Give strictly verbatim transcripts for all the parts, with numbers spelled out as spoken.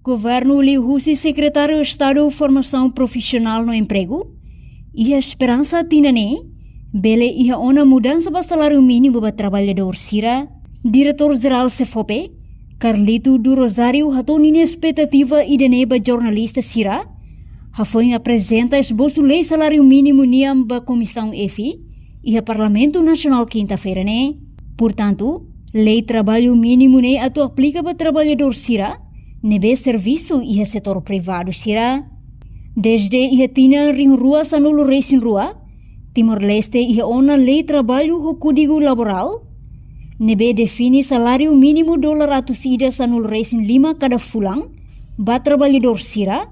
Governu liuhusi Sekretáriu Estadu Formasaun Profisionál no Empregu iha esperansa tinan ne'e bele iha ona mudansa ba saláriu mínimu ba traballadór sira. Diretór Jerál SEFOPE, Carlito do Rosário, hato'o ninia espetativa ida-ne'e ba jornalista sira hafoin aprezenta esbosu lei saláriu mínimu nian ba Komisaun F iha Parlamentu Nasionál kinta-feira ne'e. Portantu, lei traballu mínimu ne'e atu aplika ba traballadór sira ne'ebé servisu iha setór privadu sira. Dezde iha tinan rihun rua sanulu resin rua, Timor-Leste iha ona lei traballu ho Kódigu Laborál ne'ebé define saláriu mínimu dolar atus ida sanulu resin lima kada fulan ba traballadór sira,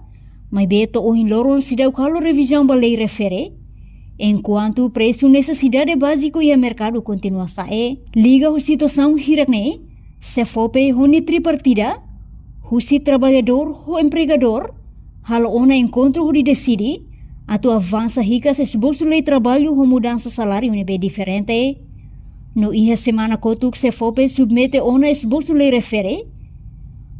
maibé to'o ohin loron seidauk halo revizaun ba lei refere, enkuantu presu nesesidade báziku iha merkadu kontinua sa'e. Liga ho situasaun hirak-ne'e, SEFOPE ho nia tripartida, husi traballadór ho empregadór, halo ona enkontru hodi deside atu avansa hikas esbosu lei traballu ho mudansa saláriu ne'ebé diferente. No iha semana kotuk SEFOPE submete ona esbosu lei refere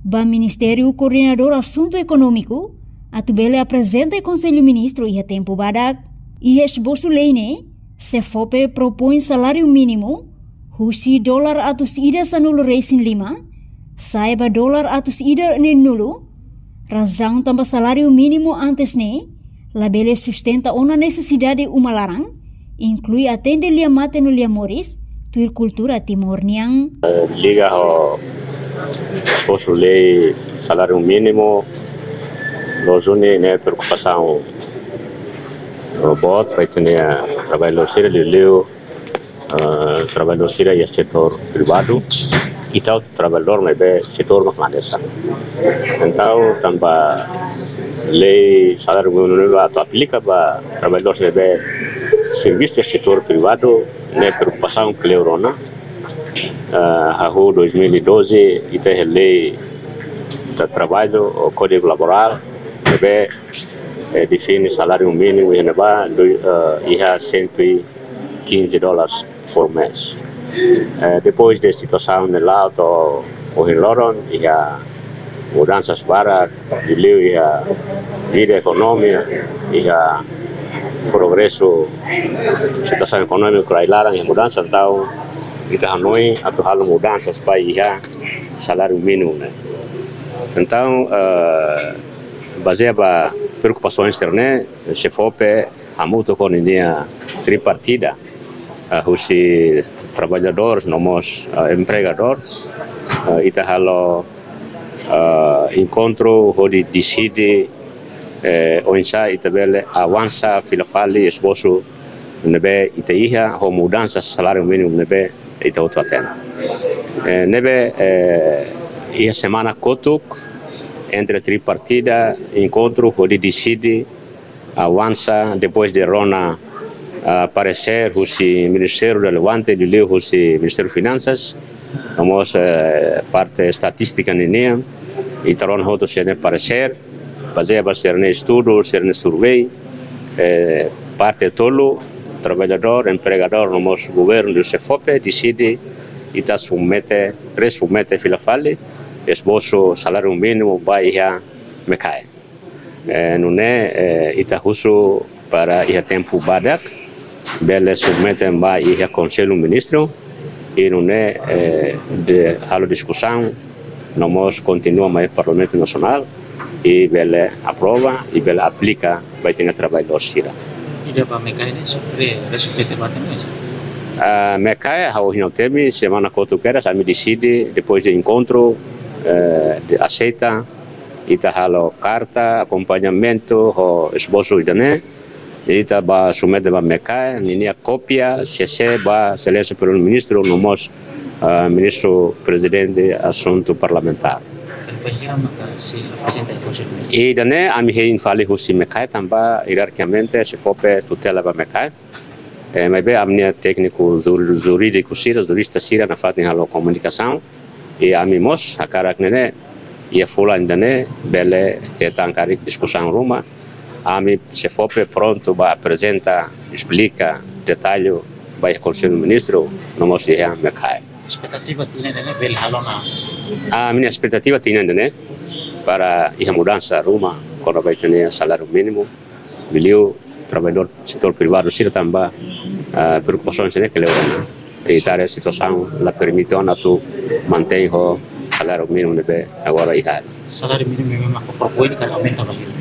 ba Ministériu Koordenadór Asuntu Ekonómiku atu bele aprezenta iha Konsellu Ministru iha tempu badak. Iha esbosu lei ne'e, SEFOPE propoin saláriu mínimu husi dolar atus ida sanulu resin lima sa'e ba dolar atus ida neenulu. Razaun tanba saláriu mínimu antes ne'e labele sustenta ona nesesidade uma laran, inklui atende lia mate no lia moris, tuir kultura Timor nian. Liga ho esbosu lei saláriu mínimu, loos duni ne'e preokupasaun boot ba ita-nia traballadór sira, liuliu, eh, traballadór sira iha setór privadu. Ita hotu traballadór, maibé setór mak la hanesan. Entaun, tanba lei saláriu mínimu ne'e atu aplika ba traballadór sira ne'ebé servisu iha setór privadu, ne'e preokupasaun kleur ona. Eh, hahú dois mil e doze, ita iha lei ita traballu, ou Kódigu Laborál, ne'ebé, eh, define saláriu mínimu iha ne'ebá, do, eh, iha cento e quinze dólares por mês. Eh, depois de situasaun ne'e la'o to'o ohin loron, iha mudansas barak, liuliu iha vida ekonomia, iha progresu, situasaun ekonómiku rai-laran, iha mudansa, entaun ita hanoin atu halo mudansas ba iha saláriu mínimu ne'e. Entaun, eh, bazeia ba preokupasaun sira-ne'e, SEFOPE hamutuk ho ninia tripartida, eh, husi traballadór no mós, eh, empregadór, eh, ita halo, eh, enkontru hodi deside, eh, oinsá ita bele avansa fila fali esbosu ne'ebé ita iha ho mudansa saláriu mínimu ne'ebé ita hotu hatene. Eh, ne'ebé, eh, iha semana kotuk entre tripartida enkontru hodi deside avansa depois de rona, ah, paresér husi ministériu relevante, liuliu husi Ministériu Finansas, no mós, eh, parte estatístika ninian, ita rona hotu sira-nia paresér, bazeia ba sira-nia estudu, sira-nia survey, eh, parte tolu, traballadór, empregadór, no mós governu, SEFOPE, deside ita submete, resubmete fila fali esbosu saláriu mínimu ba iha MECAE. Eh, nune'e, eh, ita husu para iha tempu badak bele submete ba iha Konsellu Ministru, i nune'e, eh, de halo diskusaun, no mós kontinua mai Parlamentu Nasionál, i bele aprova, i bele aplika ba ita-nia traballadór sira. Ida ba MECAE ne'e, supre, resubmete ba temi, eh? Ah, MECAE, ha'u hanoin temi, semana kotuk kedas, ami deside, depois de enkontru, eh, de aseita, ita halo karta akompañamentu ho esbosu ida-ne'e, ita bá submete ba MECAE, ninia kópia, sese ba Exelénsia Primeiru-Ministru, no mós, ah, Ministru Prezidente Asuntu Parlamentár. Tanba hira maka sei aprezenta iha Konsellu Ministru? Ida-ne'e ami hein fali husi MECAE tanba ierarkikamente SEFOPE tutela ba MECAE. Eh, maibé ami-nia tékniku jur-, jurídiku sira, jurista sira nafatin halo komunikasaun. I ami mós hakarak ne'e ne'e, iha fulan ida-ne'e bele hetan karik diskusaun ruma. Ami SEFOPE prontu ba aprezenta, esplika detallu ba iha Konsellu Ministru, no mós iha MECAE. Espetativa tinan ida-ne'e bele halo ona? Ah, ami-nia espetativa tinan ida-ne'e. Para iha mudansa ruma kona-ba ita-nia saláriu mínimu, liuliu traballadór setór privadu sira tanba, ah, preokupasaun sira-ne'e kleur ona. Ita haree situasaun la permite ona atu mantein ho saláriu mínimu ne'ebé agora iha. Saláriu mínimu ne'e mak propoin karik aumenta ba hira?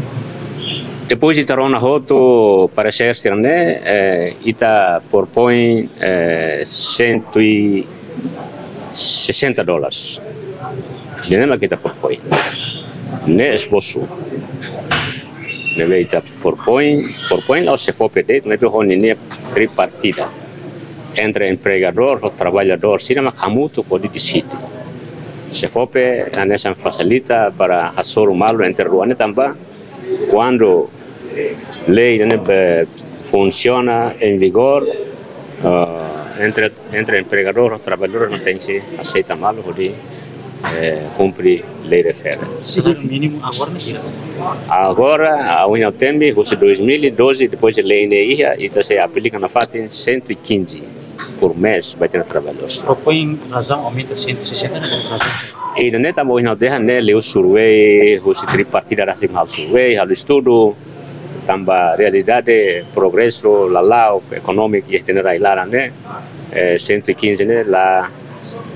Depois ita rona hotu paresér sira-ne'e, eh, ita propoin, eh, cento e sessenta dólares. Ne'e mak ita propoin. Ne'e esbosu. Ne'ebé ita propoin, propoin la'ós SEFOPE de'it, maibé ho ninia tripartida. Entre empregadór ho traballadór, sira mak hamutuk hodi deside. SEFOPE hanesan fasilita para hasoru malu entre rua ne'e tanba kuandu lei ne'ebé funsiona em vigor, ah, entre, entre empregadór ho traballadór tenke aseita malu hodi, eh, kumpre lei refere. Saláriu mínimu agora ne'e hira? Agora, ah, ohin ha'u temi, husi dois mil e doze, depois de lei ne'e iha, ita sei aplika nafatin cento e quinze por mês ba ita-nia traballadór. Propoin razaun aumenta cento e sessenta ne'e por razaun? Ida-ne'e tanba ohin ha'u dehan ne'e liu survey, husi tripartida rasik halo survey, halo estudu, tanba realidade progresu lala'ok ekonómiku iha ita-nia rai laran ne'e, eh, cento e quinze ne'e la,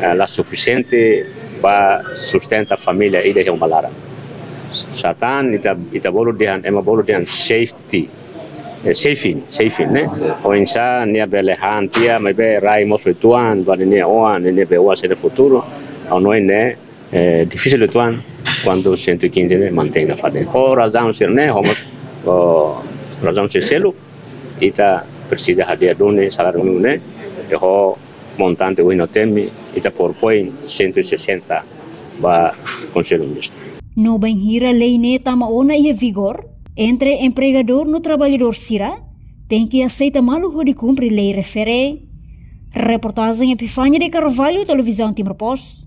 eh, la sufisiente ba sustenta família ida iha uma laran. Satán, ita, ita bolu dehan, ema bolu dehan safety, eh, saving, saving, ne'e? Certo. Oinsá nia bele han tiha, maibé rai mosu uitoan, ba ninia oan, ninia be-oan sira-nia futuru, ha'u hanoin ne'e, eh, difisil uitoan, kuandu cento e quinze ne'e mantein nafatin. Ho razaun sira-ne'e, ho mós, ho razaun sira seluk, ita presiza hadi'a duni saláriu mínimu ne'e, i ho montante ohin ha'u temi, ita propoin cento e sessenta ba Konsellu Ministru. No bainhira lei ne'e tama ona iha vigór, entre empregadór no traballadór sira tenke aseita malu hodi kumpre lei refere. Reportajen Epifania de Carvalho, Televizaun Timor Post.